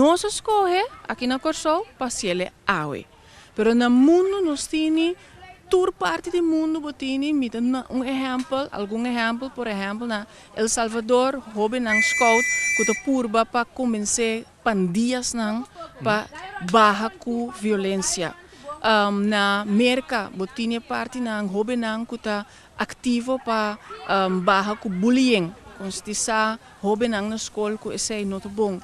Nos a skohe aki na Kòrsou pa hasié awe. Pero na mundu nos tin tur parti di mundu bo tin, mi ta un ehèmpel, algun ehèmpel, por ehèmpel, na El Salvador, hóbennan scout ku ta purba pa kuminsá pandianan pa baha ku violensia. Na Merka, bo tin partinan hóbennan ku ta aktivo pa baha ku bullying, konsientisá hóbennan na skol ku esei no ta bon.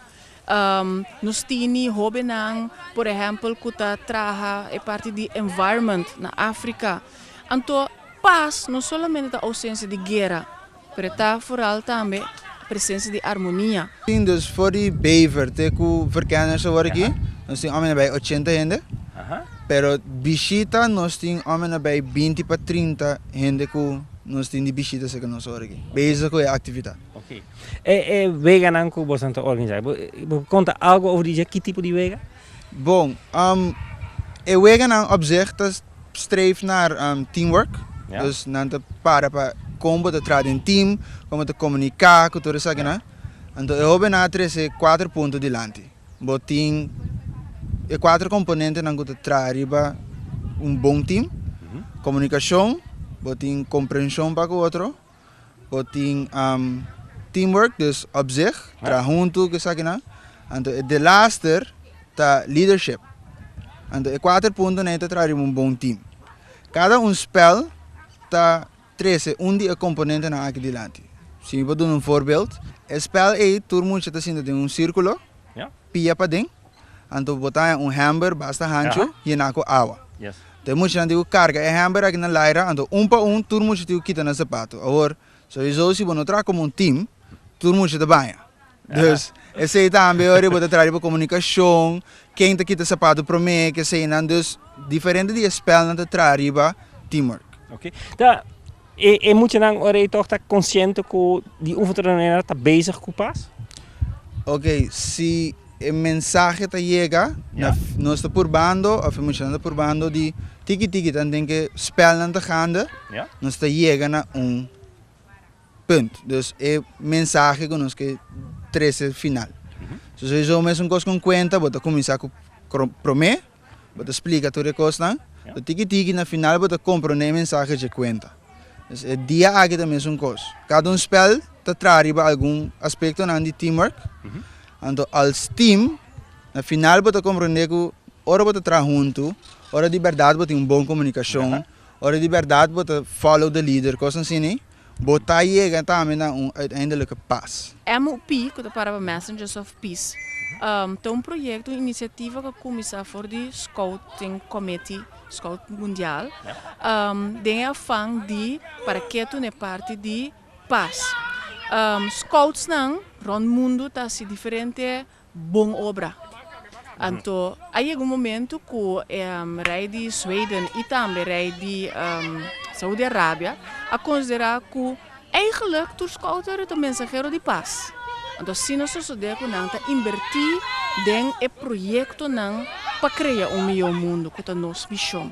Nos tin hóbennan, por ehèmpel, ku ta traha e parti di environment na Afrika. Anto, pas no solamente e ousensia di guera, pero ta vooral tambe presensia di harmonia. Dus voor die bever, te ku verkenners awor aki, nos tin om bij 80 hende. Pero bishita nos tin om bij 20 pa 30 hende ku nos tin di bishita serka nos awor aki. Bezig ku e aktividat. Ok. E weganan ku boso ta organisá. Bo konta algu over di ki tipo di wega? Bon, e weganan op zich ta streef naar teamwork. Dus nan ta para pa kon bo ta traha den team, kon bo ta komuniká ku tur esakinan. Anto e hóbennan a trese kuater punto dilanti. Bo tin e kuater komponentenan ku ta traha riba un bon team. Komunikashon, bo tin komprenshon pa ku otro, bo tin teamwork, dus op zich, traha huntu ku esakinan. Anto e de laatste ta leadership. Anto e kuater puntonan ta traha riba un bon team. Kada un spel ta trese un di e komponentenan aki dilanti. Si mi por duna un voorbeeld, e spel ei tur mucha ta sinta den un sírkulo, pia paden, anto bo ta un hèmber basta hanchu yená ku awa. Anto e muchanan tin ku karga e hèmber aki na laira, anto un pa un tur mucha tin ku kita nan sapato. Awor, sowieso si bo no traha komo un team, tur mucha ta baña. Dus, esei tambe ora bo ta traha riba komunikashon, ken ta kita sapato promé, keseinan. Dus, diferente di e spelnan ta traha riba teamwork. Ok. Ta e muchanan ora ei tòg ta konsiente ku di un of otro manera ta bezig ku pas? Ok, si e mensahe ta yega, nos ta purbando, òf e muchanan ta purbando di tiki tiki tanten ku spelnan ta gaande, nos ta yega na un punt. Dus e mensahe ku nos ke trese final. So sowieso mesun kos ku kuenta, bo ta kuminsá ku promé, bo ta splika tur e kosnan, so tiki tiki na final bo ta komprondé e mensahe dje kuenta. Dus e dia aki ta mesun kos. Kada un spel ta traha riba algun aspektonan di teamwork. Anto als team, na final bo ta komprondé ku ora bo ta traha huntu, ora di bèrdat bo tin un bon komunikashon, ora di bèrdat bo ta follow the leader, kosnan asina, bo ta yega tambe na un uiteindelijke pas. MOP, ku ta para pa Messengers of Peace, ta un proyekto, un inisiativa ku a kuminsá for di Scouting Committee, Scout Mundial, den e afan di para ketu na e parti di pas. Scoutsnan rònt mundu ta hasi diferente bon obra. Anto a yega un momento ku rei di Sweden i tambe rei di Saudi Arabia a konsiderá ku eigenlijk tur scouter ta mensahero di pas. Anto asina sosodé ku nan ta inbertí den e proyektonan pa krea un mihó mundu ku ta nos mishon.